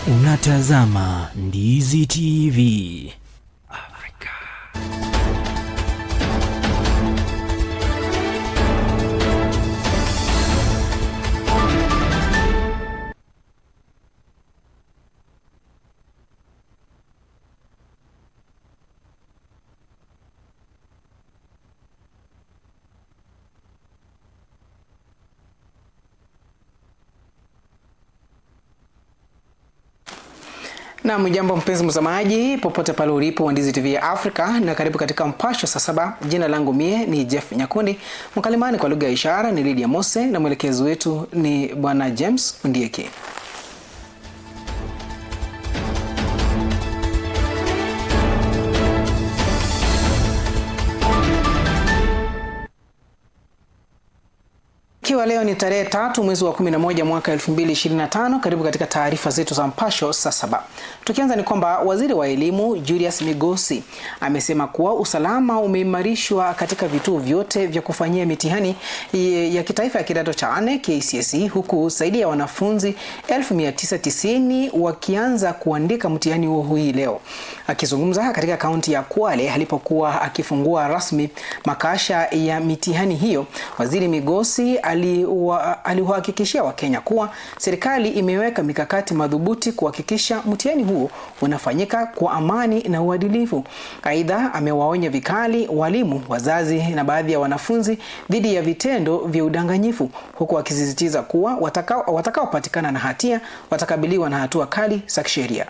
Unatazama Ndizi TV Afrika. Naam, jambo mpenzi mtazamaji popote pale ulipo wa Ndizi TV ya Afrika na karibu katika Mpasho saa saba. Jina langu mie ni Jeff Nyakundi, mkalimani kwa lugha ya ishara ni Lydia Mose na mwelekezi wetu ni Bwana James Ondieki. Ikiwa leo ni tarehe 3 mwezi wa 11 mwaka 2025, karibu katika taarifa zetu za Mpasho saa saba. Tukianza ni kwamba waziri wa elimu Julius Migosi amesema kuwa usalama umeimarishwa katika vituo vyote vya kufanyia mitihani ya kitaifa ya kidato cha 4 KCSE, huku zaidi ya wanafunzi 1990 wakianza kuandika mtihani huo hii leo. Akizungumza katika kaunti ya Kwale alipokuwa akifungua rasmi makasha ya mitihani hiyo, waziri Migosi aliwahakikishia Wakenya kuwa serikali imeweka mikakati madhubuti kuhakikisha mtihani huo unafanyika kwa amani na uadilifu. Aidha, amewaonya vikali walimu, wazazi na baadhi ya wanafunzi dhidi ya vitendo vya udanganyifu, huku akisisitiza kuwa watakaopatikana na hatia watakabiliwa na hatua kali za kisheria.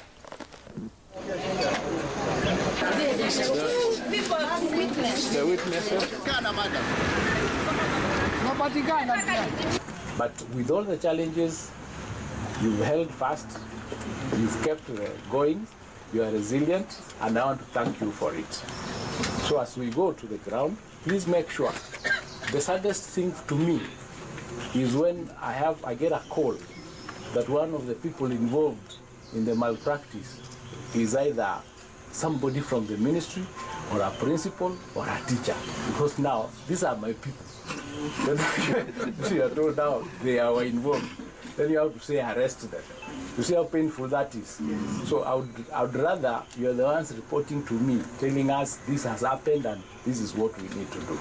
But with all the challenges, you've held fast, you've kept going, you are resilient, and I want to thank you for it. So as we go to the ground, please make sure. The saddest thing to me is when I get a call that one of the people involved in the malpractice is either somebody from the ministry or a principal or a teacher, because now these are my people. Then you are told now they are involved. Then you have to say arrest them. You see how painful that is? Yes. So I would rather you are the ones reporting to me, telling us this has happened and this is what we need to do.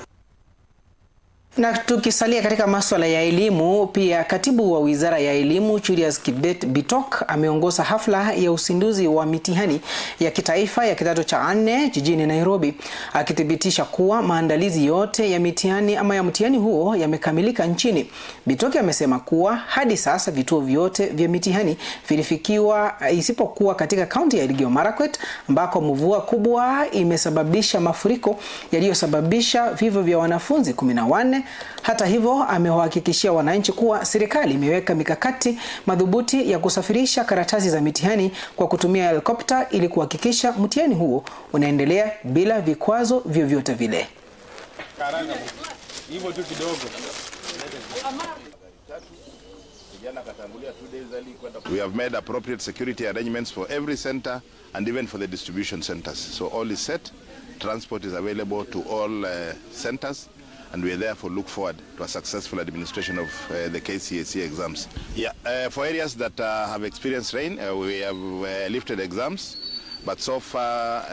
Na tukisalia katika masuala ya elimu pia, katibu wa wizara ya elimu Julius Kibet Bitok ameongoza hafla ya uzinduzi wa mitihani ya kitaifa ya kidato cha nne jijini Nairobi, akithibitisha kuwa maandalizi yote ya mitihani ama ya mtihani huo yamekamilika nchini. Bitok amesema kuwa hadi sasa vituo vyote vya mitihani vilifikiwa isipokuwa katika kaunti ya Elgeyo Marakwet ambako mvua kubwa imesababisha mafuriko yaliyosababisha vifo vya wanafunzi 14. Hata hivyo, amewahakikishia wananchi kuwa serikali imeweka mikakati madhubuti ya kusafirisha karatasi za mitihani kwa kutumia helikopta ili kuhakikisha mtihani huo unaendelea bila vikwazo vyovyote vile. We have made appropriate security arrangements for every center and even for the distribution centers. So all is set. Transport is available to all centers. And we therefore look forward to a successful administration of the KCSE exams. For areas that have experienced rain, we have lifted exams, but so far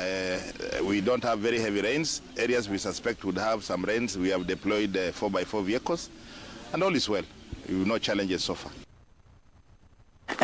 we don't have very heavy rains. Areas we suspect would have some rains, we have deployed 4x4 vehicles, and all is well. We have no challenges so far.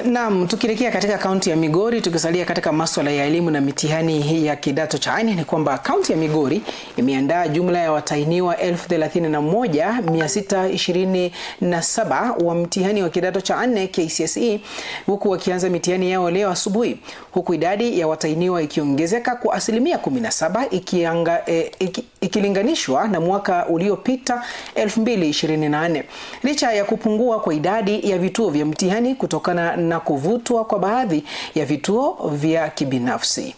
Naam, tukielekea katika kaunti ya Migori, tukisalia katika masuala ya elimu na mitihani hii ya kidato cha nne, ni kwamba kaunti ya Migori imeandaa jumla ya watahiniwa 31,627 wa mtihani wa kidato cha nne KCSE, huku wakianza mitihani yao leo asubuhi, huku idadi ya watahiniwa ikiongezeka kwa 17% ikilinganishwa na mwaka uliopita 2024. Licha ya kupungua kwa idadi ya vituo vya mtihani kutokana na kuvutwa kwa baadhi ya vituo vya kibinafsi.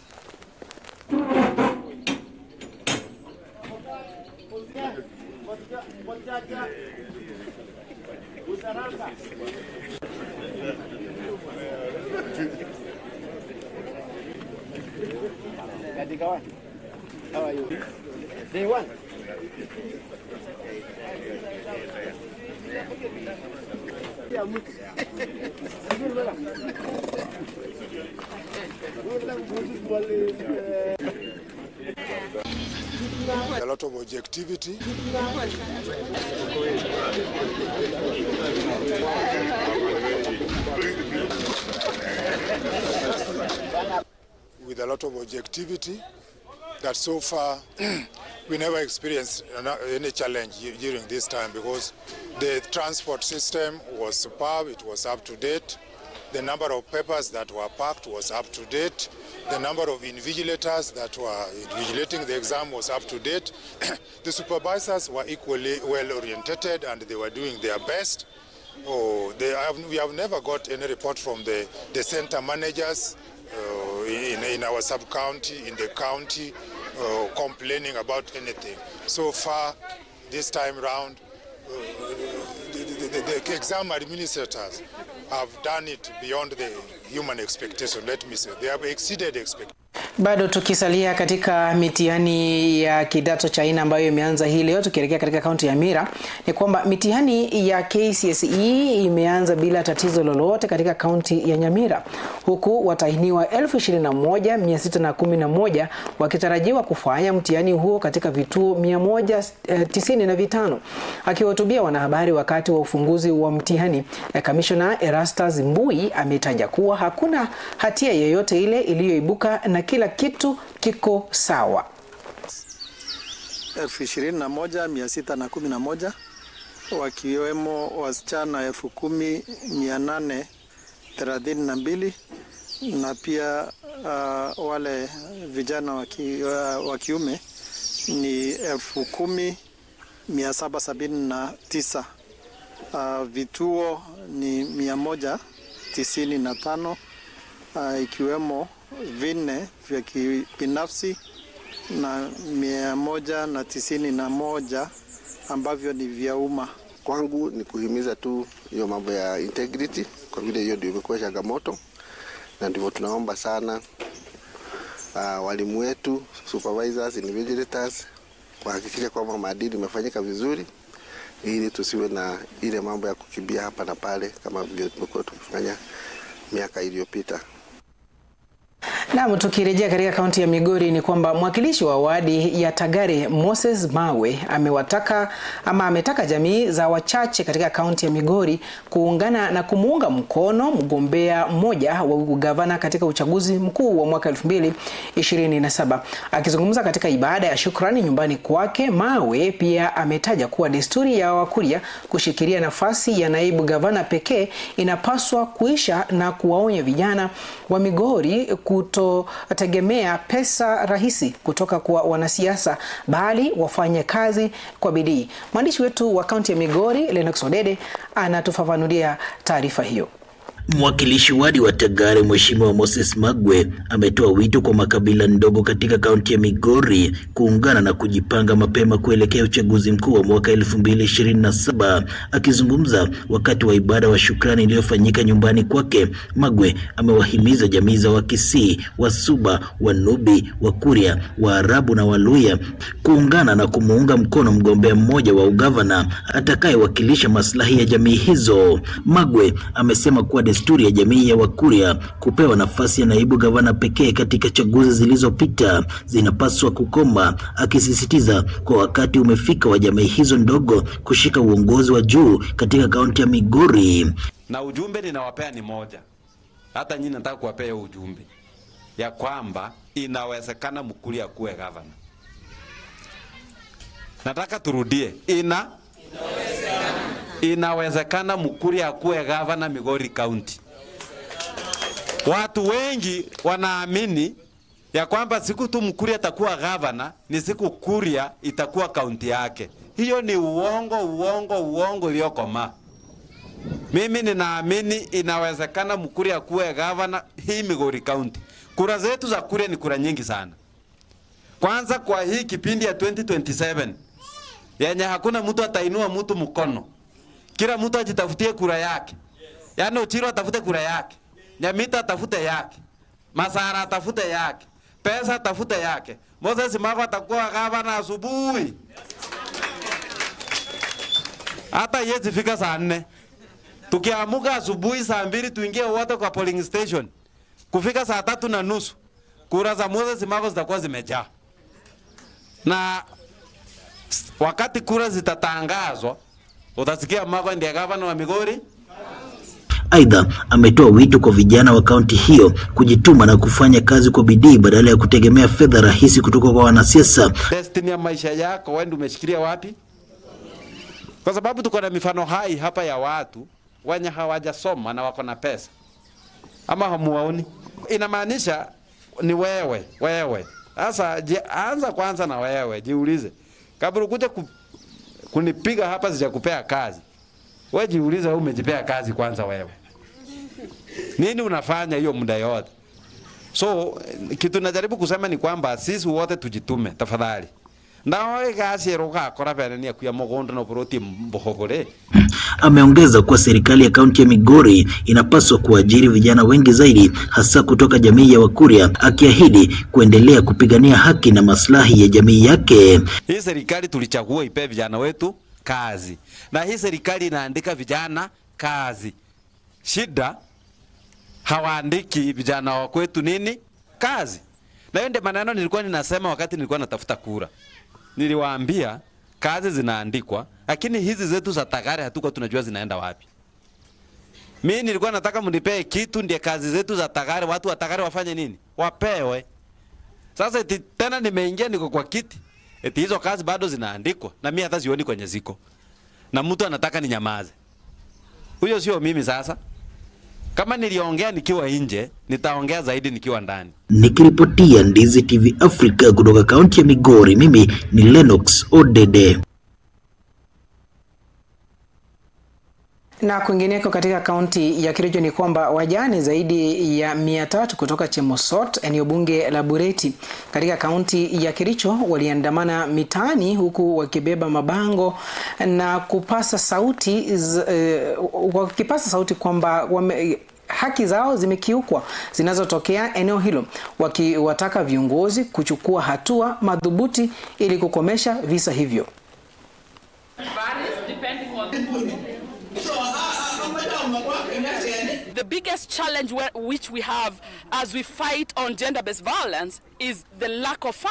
lot of objectivity. With a lot of objectivity that so far we never experienced any challenge during this time because the transport system was superb, it was up to date. The number of papers that were packed was up to date. The number of invigilators that were invigilating the exam was up to date. The supervisors were equally well oriented and they were doing their best. We have never got any report from the center managers in our sub-county, in the county, complaining about anything. So far, this time round, the exam administrators have done it beyond the human expectation, let me say. They have exceeded expectations. Bado tukisalia katika mitihani ya kidato cha nne ambayo imeanza hii leo, tukielekea katika kaunti ya Nyamira, ni kwamba mitihani ya KCSE imeanza bila tatizo lolote katika kaunti ya Nyamira, huku watahiniwa 21,611 wakitarajiwa kufanya mtihani huo katika vituo 195. Akiwahutubia wanahabari wakati wa ufunguzi wa mtihani, Kamishna Erastus Mbui ametaja kuwa hakuna hatia yoyote ile iliyoibuka na kila kitu kiko sawa. 21,611 wakiwemo wasichana 10,832 na pia wale vijana wa kiume ni 10,779. Vituo ni 195, ikiwemo 4 vya kibinafsi na 191 ambavyo ni vya umma. Kwangu ni kuhimiza tu hiyo mambo ya integrity, kwa vile hiyo ndio imekuwa changamoto, na ndivyo tunaomba sana walimu wetu, supervisors, invigilators kuhakikisha kwamba maadili imefanyika vizuri ili tusiwe na ile mambo ya kukimbia hapa na pale kama vile tumekuwa tukifanya miaka iliyopita. Naam, tukirejea katika kaunti ya Migori ni kwamba mwakilishi wa wadi ya Tagare Moses Mawe ametaka jamii za wachache katika kaunti ya Migori kuungana na kumuunga mkono mgombea mmoja wa ugavana katika uchaguzi mkuu wa mwaka 2027. Akizungumza katika ibada ya shukrani nyumbani kwake, Mawe pia ametaja kuwa desturi ya Wakuria kushikilia nafasi ya naibu gavana pekee inapaswa kuisha na kuwaonya vijana wa Migori kutotegemea pesa rahisi kutoka kwa wanasiasa bali wafanye kazi kwa bidii. Mwandishi wetu wa kaunti ya Migori Lennox Odede anatufafanulia taarifa hiyo. Mwakilishi wadi wa Tagare Mheshimiwa Moses Magwe ametoa wito kwa makabila ndogo katika kaunti ya Migori kuungana na kujipanga mapema kuelekea uchaguzi mkuu wa mwaka 2027. Akizungumza wakati wa ibada wa shukrani iliyofanyika nyumbani kwake, Magwe amewahimiza jamii za Wakisii, Wasuba, Wanubi, Wakuria, Waarabu na Waluya kuungana na kumuunga mkono mgombea mmoja wa ugavana atakayewakilisha maslahi ya jamii hizo. Magwe amesema kuwa desturi ya jamii ya Wakuria kupewa nafasi ya naibu gavana pekee katika chaguzi zilizopita zinapaswa kukoma, akisisitiza kwa wakati umefika wa jamii hizo ndogo kushika uongozi wa juu katika kaunti ya Migori. Na ujumbe ninawapea ni moja, hata nyinyi nataka kuwapea ujumbe ya kwamba inawezekana Mkuria kuwe gavana. Nataka turudie, inawezekana Mkuria akuwe gavana Migori County. Watu wengi wanaamini ya kwamba siku tu Mkuria atakuwa gavana ni siku Kuria itakuwa kaunti yake. Hiyo ni uongo, uongo, uongo iliyokoma. Mimi ninaamini inawezekana Mkuria akuwe gavana hii Migori County. Kura zetu za Kuria ni kura nyingi sana. Kwanza kwa hii kipindi ya 2027 yenye hakuna mtu atainua mtu mkono. Kila mtu ajitafutie kura yake. Yaani Ochiro atafute kura yake, Nyamita atafute yake, Masara atafute yake, Pesa atafute yake. Moses Mago atakuwa gavana asubuhi. Hata yezi fika saa 4. Tukiamuka asubuhi saa 2 tuingie wote kwa polling station. Kufika saa 3:30 kura za Moses Mago zitakuwa zimejaa. Na Wakati kura zitatangazwa, utasikia Magwe ndiye gavana wa Migori. Aidha, ametoa wito kwa vijana wa kaunti hiyo kujituma na kufanya kazi kwa bidii badala ya kutegemea fedha rahisi kutoka kwa wanasiasa. Destiny ya maisha yako wewe ndio umeshikilia wapi? Kwa sababu tuko na mifano hai hapa ya watu wenye hawajasoma na wako na pesa, ama hamuwaoni? Inamaanisha ni wewe, wewe. Sasa anza kwanza na wewe, jiulize. Kabla ukuje kunipiga hapa sijakupea kazi. Wewe jiulize, wewe umejipea kazi kwanza wewe. Nini unafanya hiyo muda yote? So kitu najaribu kusema ni kwamba sisi wote tujitume tafadhali. Nawe gasi rugakora bene ni akuya mugondo no buroti mbohogore. Ameongeza kuwa serikali ya kaunti ya Migori inapaswa kuajiri vijana wengi zaidi hasa kutoka jamii ya Wakuria, akiahidi kuendelea kupigania haki na maslahi ya jamii yake. Hii serikali tulichagua ipe vijana wetu kazi, na hii serikali inaandika vijana kazi. Shida hawaandiki vijana wa kwetu nini kazi. Na hiyo ndio maneno nilikuwa ninasema wakati nilikuwa natafuta kura. Niliwaambia kazi zinaandikwa, lakini hizi zetu za Tagare hatuko tunajua zinaenda wapi. Mimi nilikuwa nataka mnipee kitu ndiye kazi zetu za Tagare, watu wa Tagare wafanye nini? Wapewe. Sasa eti tena nimeingia niko kwa kiti. Eti hizo kazi bado zinaandikwa na mimi hata sioni kwenye ziko. Na mtu anataka ninyamaze. Huyo sio mimi sasa. Kama niliongea nikiwa nje, nitaongea zaidi nikiwa ndani. Nikiripotia Ndizi TV Africa kutoka kaunti ya Migori, mimi ni Lennox Odede. Na kwingineko katika kaunti ya Kericho ni kwamba wajane zaidi ya 300 kutoka Chemosot, eneo bunge la Bureti katika kaunti ya Kericho waliandamana mitaani huku wakibeba mabango na kupasa sauti, wakipasa sauti kwamba haki zao zimekiukwa zinazotokea eneo hilo, wakiwataka viongozi kuchukua hatua madhubuti ili kukomesha visa hivyo. The biggest challenge which we have as we fight on gender-based violence is the lack of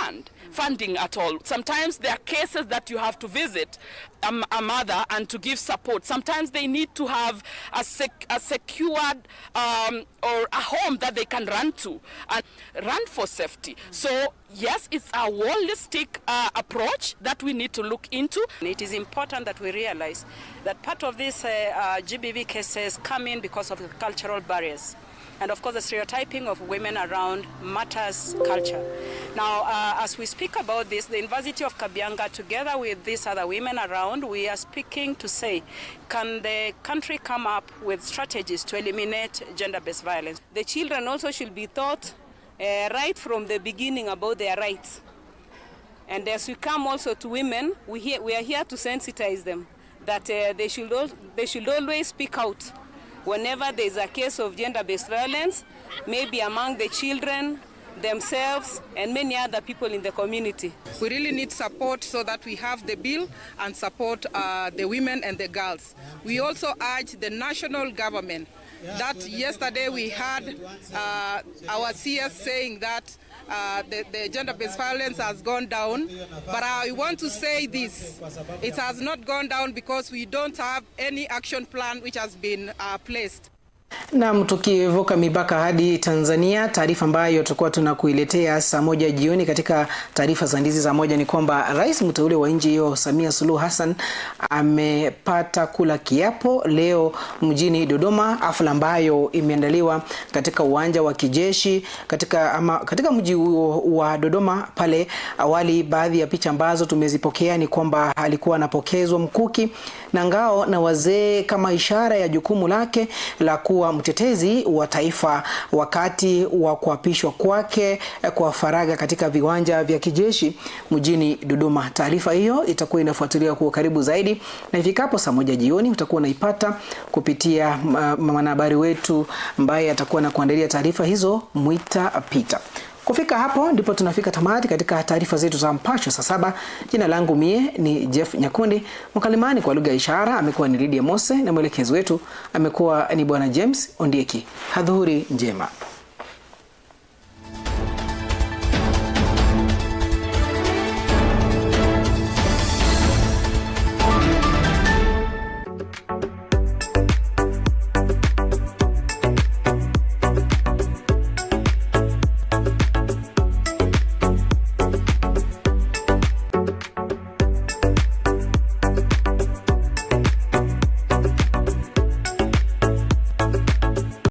funding at all. Sometimes there are cases that you have to visit a mother and to give support. Sometimes they need to have a secured or a home that they can run to and run for safety. So yes, it's a holistic approach that we need to look into. It is important that we realize that part of these GBV cases come in because of the cultural barriers. And of course, the stereotyping of women around matters culture. Now, as we speak about this, the University of Kabianga, together with these other women around, we are speaking to say, can the country come up with strategies to eliminate gender-based violence? The children also should be taught right from the beginning about their rights. And as we come also to women, we are here to sensitize them that they should always speak out whenever there is a case of gender-based violence, maybe among the children themselves and many other people in the community. We really need support so that we have the bill and support the women and the girls. We also urge the national government that yesterday we had our CS saying that the gender-based violence has gone down, but I want to say this, it has not gone down because we don't have any action plan which has been placed. Na tukivuka mipaka hadi Tanzania, taarifa ambayo tutakuwa tunakuiletea saa 1 jioni katika taarifa za Ndizi saa 1 ni kwamba Rais mteule wa nchi hiyo Samia Suluhu Hassan amepata kula kiapo leo mjini Dodoma, hafla ambayo imeandaliwa katika uwanja wa kijeshi katika mji huo wa Dodoma. Pale awali, baadhi ya picha ambazo tumezipokea ni kwamba alikuwa anapokezwa mkuki na ngao na wazee kama ishara ya jukumu lake la kuwa mtetezi wa taifa wakati wa kuapishwa kwake kwa faragha katika viwanja vya kijeshi mjini Dodoma. Taarifa hiyo itakuwa inafuatiliwa kwa karibu zaidi, na ifikapo saa 1 jioni utakuwa unaipata kupitia mwanahabari wetu ambaye atakuwa anakuandalia taarifa hizo, Mwita Peter. Kufika hapo ndipo tunafika tamati katika taarifa zetu za Mpasho saa 7. Jina langu mie ni Jeff Nyakundi, mkalimani kwa lugha ya ishara amekuwa ni Lydia Mose, na mwelekezi wetu amekuwa ni Bwana James Ondieki. Hadhuhuri njema.